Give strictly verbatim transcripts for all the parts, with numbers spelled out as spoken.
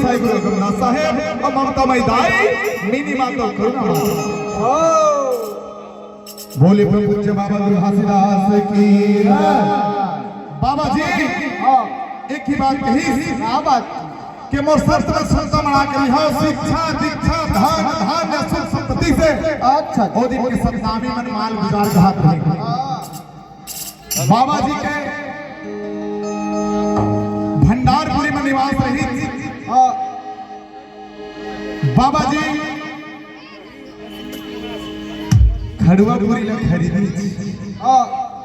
साईं गुरु रघुनाथ साहेब अउ ममता मई दाई, मिनी माता करुणा माता। बोले परम पूज्य बाबा गुरु घासीदास की। बाबा जी, हाँ। एक ही बात कही। क्या बात? कि मोर सत में संत बना के लिहा, शिक्षा, दीक्षा, धन, धान्य, सुख, संपत्ति से। अच्छा। ओ दिन के सतनामी मन माल गुजार घात रहे। हाँ। बाबा जी के भंडारपुरी में निवास रही। हाँ। बाबा जी खड़ुआपुरी ला खरीदी। हाँ।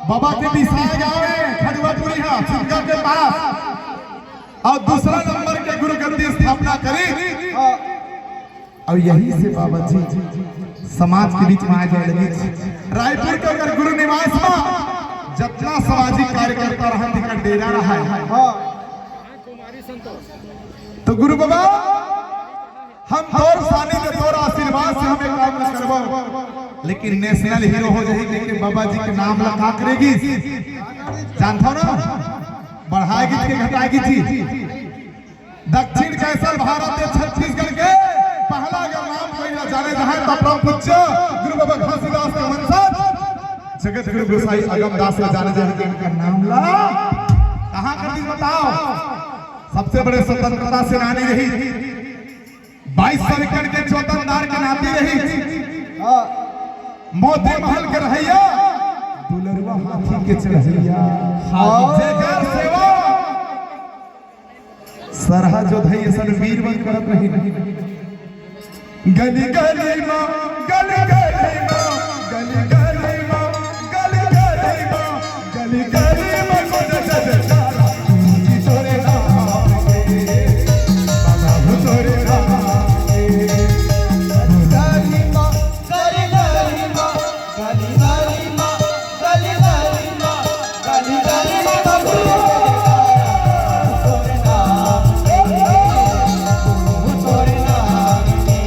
बाबा के बिसाए गाँव में खड़ुआपुरी है, सिमगा के पास। अउ दूसरा नंबर के गुरु गद्दी स्थापना करी। हाँ। अउ यही से बाबा जी समाज के बीच में आ जाए लगे। रायपुर के अगर गुरु निवास में जतना सामाजिक कार्यकर्ता रहन, तेकर डेरा रहा है। हाँ। तो गुरु बाबा, हम तोर सानिध्य, तोर आशीर्वाद से हम ए काम ल करबो, लेकिन नेशनल हीरो हो जाही कहिके बाबा जी के नाम ला का करेगी? जानथव ना, बढ़ाएगी कि घटाएगी जी? दक्षिण कैसल भारत के छत्तीसगढ़ के पहला अगर नाम कोई ला जाने जाए तो परम पूज्य गुरु बाबा घासीदास के वंशज जगत गुरु गोसाई अगम दास ला जाने जाए कि इनका नाम ला कहाँ कर दी बताओ? सबसे बड़े स्वतंत्रता सेनानी रही, बाईस सौ एकड़ के चौतनदार के नाती रही, हाँ। मोती महल के रहैया, दुलरुआ हाथी के चढ़ैया, हाँ। जेकर सेवा सरहा जोधई असन वीर मन करत रही। गली गली मा, गली गली मा, गली गली मा, गली गली मा, गली गली मा, कोन जजकारा, पूजी तोरे नाम के, बाबा हो तोरे नाम के। गली गली मा, गली गली मा, गली गली मा, गली गली मा, गली गली मा, कोन जजकारा, पूजी तोरे नाम के, पूजी तोरे नाम के।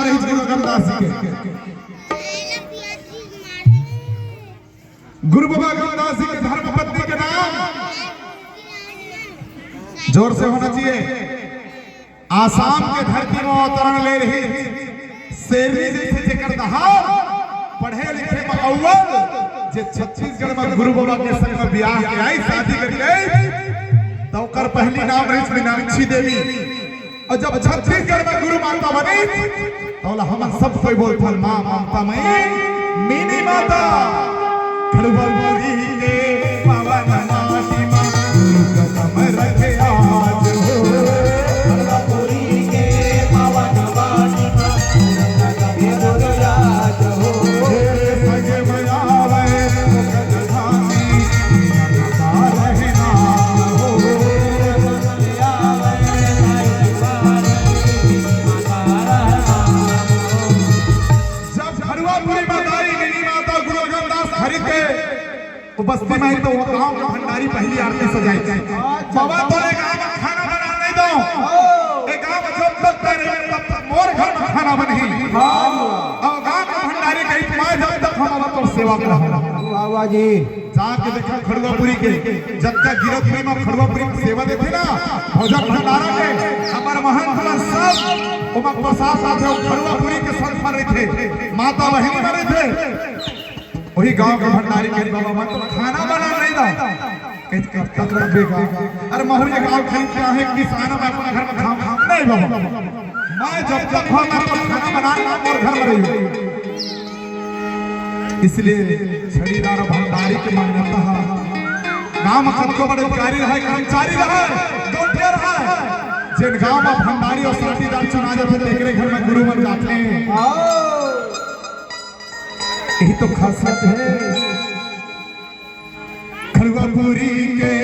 गुरु अगमदास जी के, गुरु बाबा अगमदास जी के धर्मपत्नी के नाम जोर से होना चाहिए। आसाम के धरती में अवतरण ले रही शेरनी जैसे जेकर दहाड़, पढ़े लिखे में अव्वल, जे छत्तीसगढ़ में गुरु बाबा के संग में बियाह के आई, शादी करके आई, तो ओकर पहली नाम रही मीनाक्षी देवी। और जब छत्तीसगढ़ में गुरु माता बनी, तो ओला हमन सब कोई बोलथन, माँ ममता मई, मिनी माता। खड़ुआ पुरी के पावन माटी मा गुरु कदम रखे आज हो। खड़ुआ पुरी के पावन माटी मा गुरु कदम रखे आज हो। हे संग में आवे मुख धामी, बिना नता रहना हो। जब खड़ुआपुरी माता, मिनी माता गुरु अगमदास खरीद के वो बस्ती में आई, तो वो गांव के भंडारी पहली आरती सजाई। बाबा, तोरे गांव में खाना बना नहीं दो। ए गांव में जब तक तेरे, तब तक मोर घर में खाना बनही। और गांव के भंडारी कही, मैं जब तक हम अब तोर सेवा करब। वाह, वाह जी। जाके देखा खड़ुआपुरी के, जतका गिरौदपुरी में खड़ुआपुरी के सेवा देथे ना, भोजन भंडारा के, हमर महंत मन सब ओमा प्रसाद लाथे, खड़ुआपुरी के संग में रहिथे, माता बहिनी में रहिथे। वही गांव के भंडारी के, बाबा, मैं तो खाना बना नहीं दा। कहिथे, कब तक रखबे गा? अरे महू ये गांव खरीद के आहे, किसान, मैं अपने घर में खाऊं, खाऊं नहीं बाबा। मैं जब तक हूं, मैं तो खाना बना के मोर घर में रही। इसलिए छड़ीदार भंडारी के मान्यता है। गांव में कतको बड़े अधिकारी रहे, कर्मचारी रहे, गोठिया रहे, जिन गांव में भंडारी और साथीदार चुना जाथे, तेकरे घर में गुरु बन जाथे। यही तो खासियत है खड़ुआपुरी के